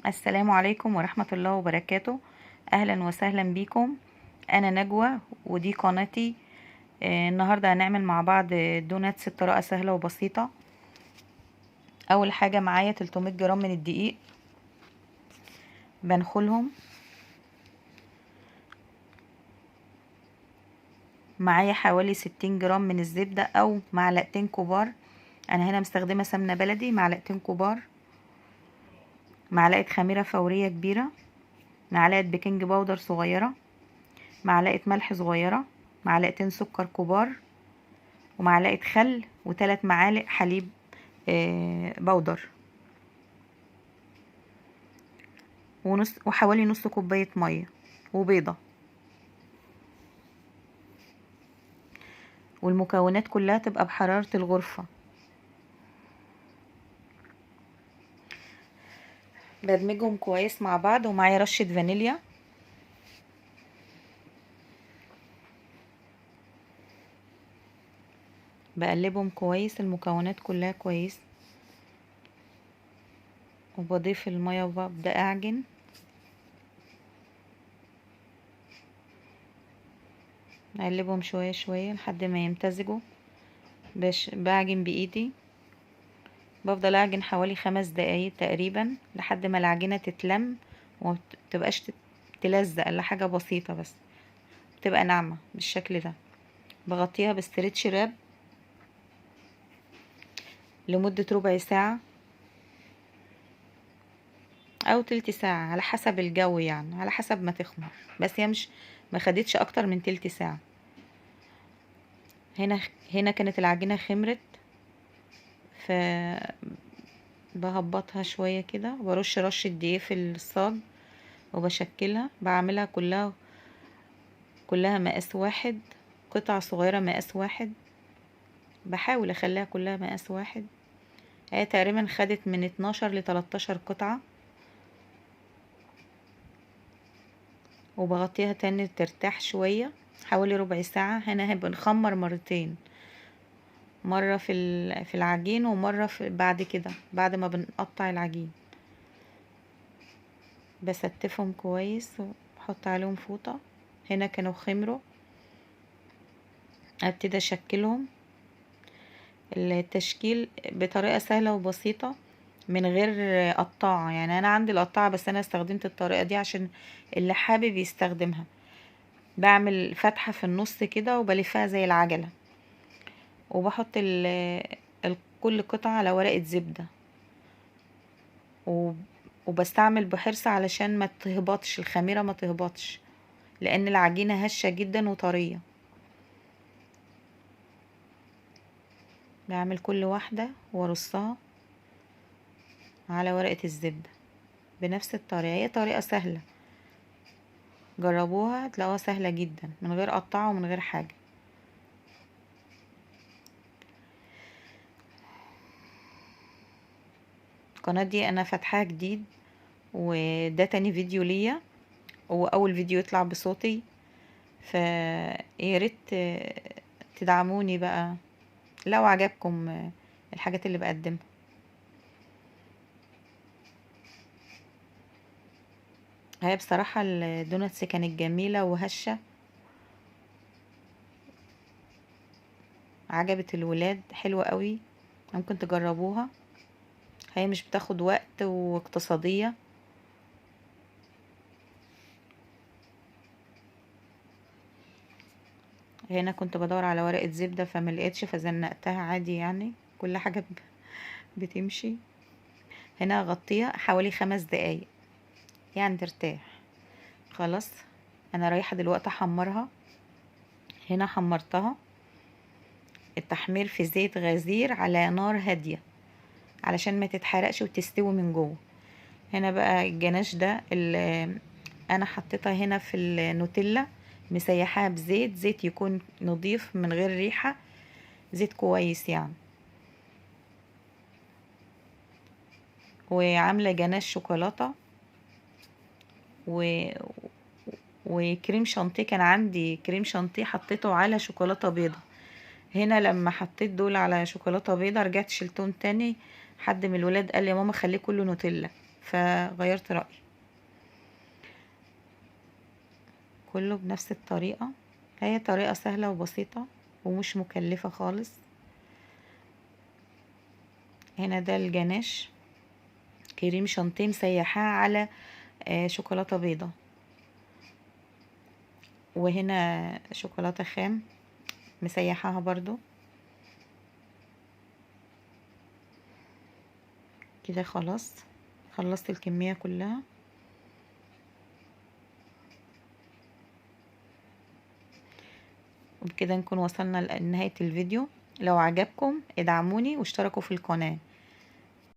السلام عليكم ورحمة الله وبركاته. أهلا وسهلا بيكم، أنا نجوى ودي قناتي. النهاردة هنعمل مع بعض donuts بطريقة سهلة وبسيطة. أول حاجة معايا 300 جرام من الدقيق بنخلهم، معايا حوالي 60 جرام من الزبدة أو معلقتين كبار، أنا هنا مستخدمة سمنة بلدي معلقتين كبار، معلقة خميرة فورية كبيرة، معلقة baking powder صغيرة، معلقة ملح صغيرة، معلقتين سكر كبار، ومعلقة خل، وثلاث معالق حليب بودر، ونص وحوالي نص كوباية مية، وبيضة. والمكونات كلها تبقى بحرارة الغرفة. بدمجهم كويس مع بعض، ومعايا رشة فانيليا. بقلبهم كويس المكونات كلها كويس، وبضيف المية وببدأ اعجن. اقلبهم شوية شوية لحد ما يمتزجوا. بعجن بايدي، بفضل اعجن حوالي 5 دقايق تقريبا لحد ما العجينة تتلم ومتبقاش تلزق الا حاجة بسيطة بس، بتبقى ناعمة بالشكل ده. بغطيها ب stretch wrap لمدة ربع ساعة او تلت ساعة على حسب الجو، يعني على حسب ما تخمر، بس هي مش ما خدتش اكتر من تلت ساعة. هنا كانت العجينة خمرت، ف بهبطها شوية كده، وبرش رشة دقيق في الصاج وبشكلها. بعملها كلها مقاس واحد، قطع صغيرة مقاس واحد، بحاول اخليها كلها مقاس واحد. هي تقريبا خدت من 12 ل 13 قطعة. وبغطيها تاني ترتاح شوية حوالي ربع ساعة. هنا هنبقى نخمر مرتين، مرة في العجين، ومرة بعد كده بعد ما بنقطع العجين. بستفهم كويس وبحط عليهم فوطة. هنا كانوا خمروا، ابتدي اشكلهم. التشكيل بطريقة سهلة وبسيطة من غير قطاعة، يعني انا عندي القطاعة بس انا استخدمت الطريقة دي عشان اللي حابب يستخدمها. بعمل فتحة في النص كده وبلفها زي العجلة، وبحط كل قطعة على ورقة زبدة، وبستعمل بحرص علشان ما تهبطش الخميرة، ما تهبطش، لان العجينة هشة جدا وطرية. بعمل كل واحدة وارصها على ورقة الزبدة بنفس الطريقة. هي طريقة سهلة، جربوها هتلاقوها سهلة جدا من غير قطعة ومن غير حاجة. القناة دي انا فاتحاها جديد، وده تاني فيديو ليا واول فيديو يطلع بصوتي، فياريت تدعموني بقى لو عجبكم الحاجات اللي بقدمها. هي بصراحة ال donuts كانت جميلة وهشة، عجبت الولاد، حلوة قوي، ممكن تجربوها. هي مش بتاخد وقت واقتصادية. هنا كنت بدور على ورقة زبدة فما لقيتش، فزنقتها عادي، يعني كل حاجة بتمشي. هنا غطيها حوالي 5 دقايق يعني ترتاح. خلاص انا رايحة دلوقتي احمرها. هنا حمرتها، التحمير في زيت غزير على نار هادية علشان ما تتحرقش وتستوي من جوه. هنا بقى الجناش ده اللي انا حطيتها هنا في النوتيلا، مسيحاها بزيت، زيت يكون نظيف من غير ريحة، زيت كويس يعني. وعاملة جناش شوكولاتة وكريم شانتيه، كان عندي كريم شانتيه حطيته على شوكولاتة بيضة. هنا لما حطيت دول على شوكولاتة بيضة رجعت شلتهم تاني، حد من الولاد قال لي يا ماما خليه كله نوتيلا، فغيرت رأيي. كله بنفس الطريقة، هي طريقة سهلة وبسيطة ومش مكلفة خالص. هنا ده الجناش كريم شانتيه مسيحاه على شوكولاتة بيضة، وهنا شوكولاتة خام مسيحاها برضو كده. خلاص خلصت الكمية كلها. وبكده نكون وصلنا لنهاية الفيديو. لو عجبكم ادعموني واشتركوا في القناة.